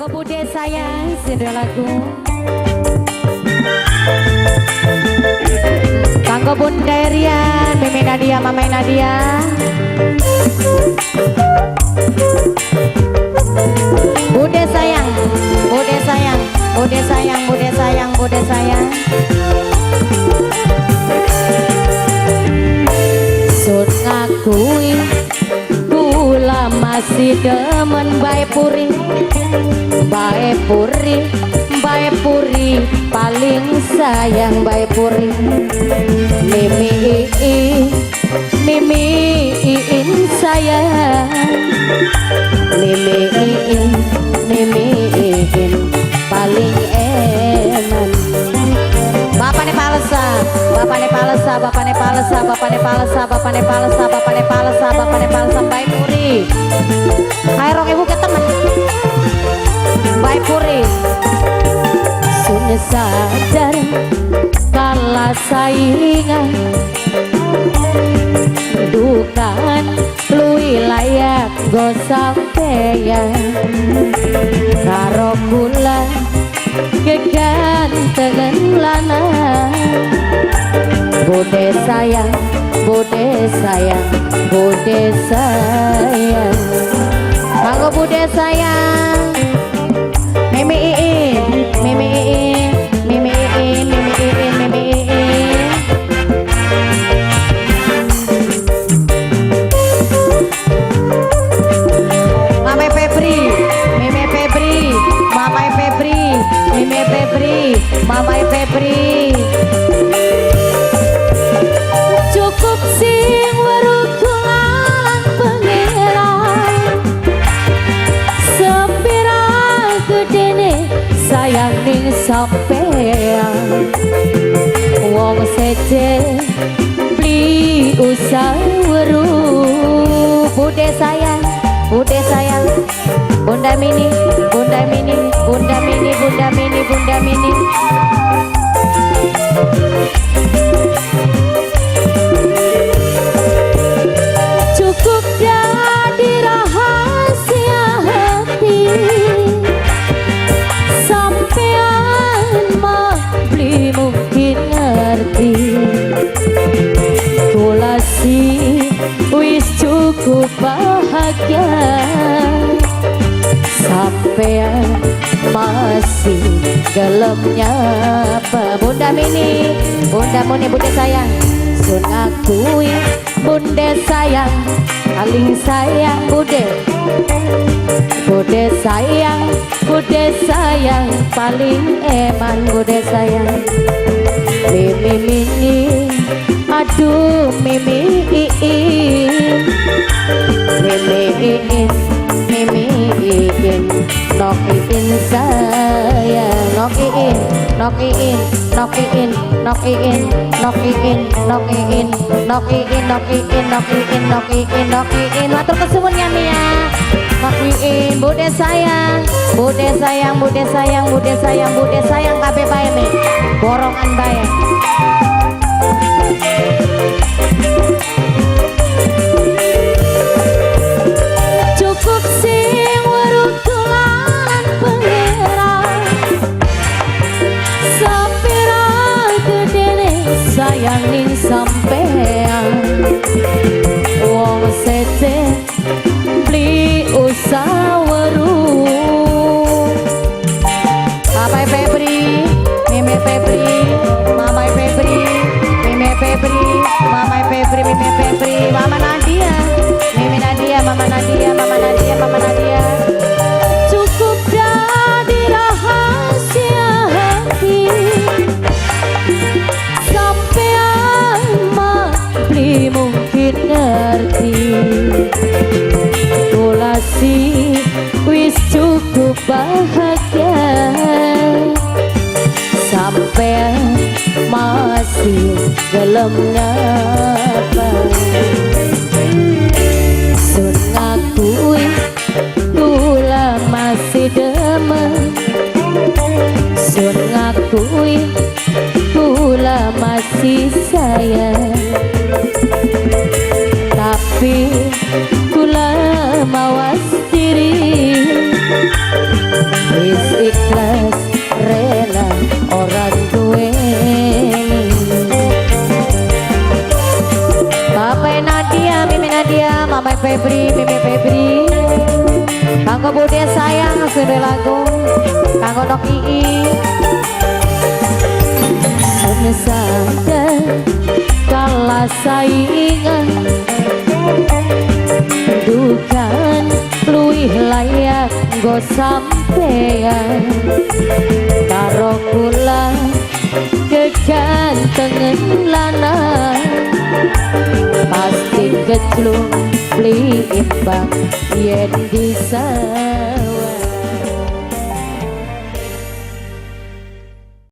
Kanggo bude sayang sindra lagu. Kanggo Bunda Rian, Mimi Nadia, Mama Nadia. Bude sayang, bude sayang, bude sayang, bude sayang, bude sayang. Sun ngakui kula masih demen bae puri, bae puri, bae puri, paling sayang bae puri. Mimi iin, mimi iin sayang, mimi iin, mimi iin paling eman. Bapane palesa, bapane palesa, bapane palesa, bapane palesa, bapane palesa, bapane palesa, bapane palesa, bae puri. Hai rong ibu ketemen. Bae puri. Sun sadar kalah saingan, dukan luwih layak go sampeyan. Karo kula kegantengan lanang. Bude sayang, bude sayang, bude sayang. Kanggo bude sayang. Mimi iin, mimi iin, mimi iin, mimi iin, mimi iin. Mame Febri, Mimi Febri, Mama Febri, Mimi Febri, Mama Febri. Cukup sing weruh lan pangeran, sepira gedene sayang ning sampean. Wong seje beli usah weruh. Bude sayang, bude sayang, Bunda Mini, Bunda Mini, Bunda Mini, Bunda Mini, Bunda Mini. Cukup jadi rahasia hati, sampean mah beli mungkin ngerti. Kula sih wis cukup bahagia, sampean masih gelem nyapa. Bunda Mini, Bunda Muni, Bunda sayang. Sun ngakui Bunda sayang, paling sayang Bude. Bude sayang, Bude sayang, paling eman Bude sayang. Mimi Mini, aduh Mimi iin, Mimi iin, Mimi iin, nok iin sayang, nok iin, nok iin, nok iin, nok iin, nok iin, nok iin, nok iin, nok iin, nok iin, nok iin, nok iin. Matur kesuwun ya Mia. Nok iin, Bude sayang, Bude sayang, Bude sayang, Bude sayang, Bude sayang kabeh bae me. Borongan bae. Cukup sing weruh lan pangeran, sepira gedene sayang ning sampean. Wong sete beli usah weruh. Bapak Febri, Mimi Febri, Mama Febri, Mimi Febri, Mama Febri, Mimi Febri, Mama Nadia, Mimi Nadia, Mama Nadia, Mama Nadia, Mama Nadia. Cukup jadi rahasia hati, sampean mah beli mungkin ngerti. Kula sih wis cukup bahagia, sampean masih gelem nyapa. Sun ngakui kula masih demen, sun ngakui kula masih sayang. Tapi kula mawas diri. Mama Febri, Mimi Febri. Kanggo Bude sayang sudah lagu. Kanggo Nok Ii. Sun sadar kalah saingan, dukan luwih layak nggo sampean. Karo kula kegantengan lanang, pasti keclung beli imbang yen disayang.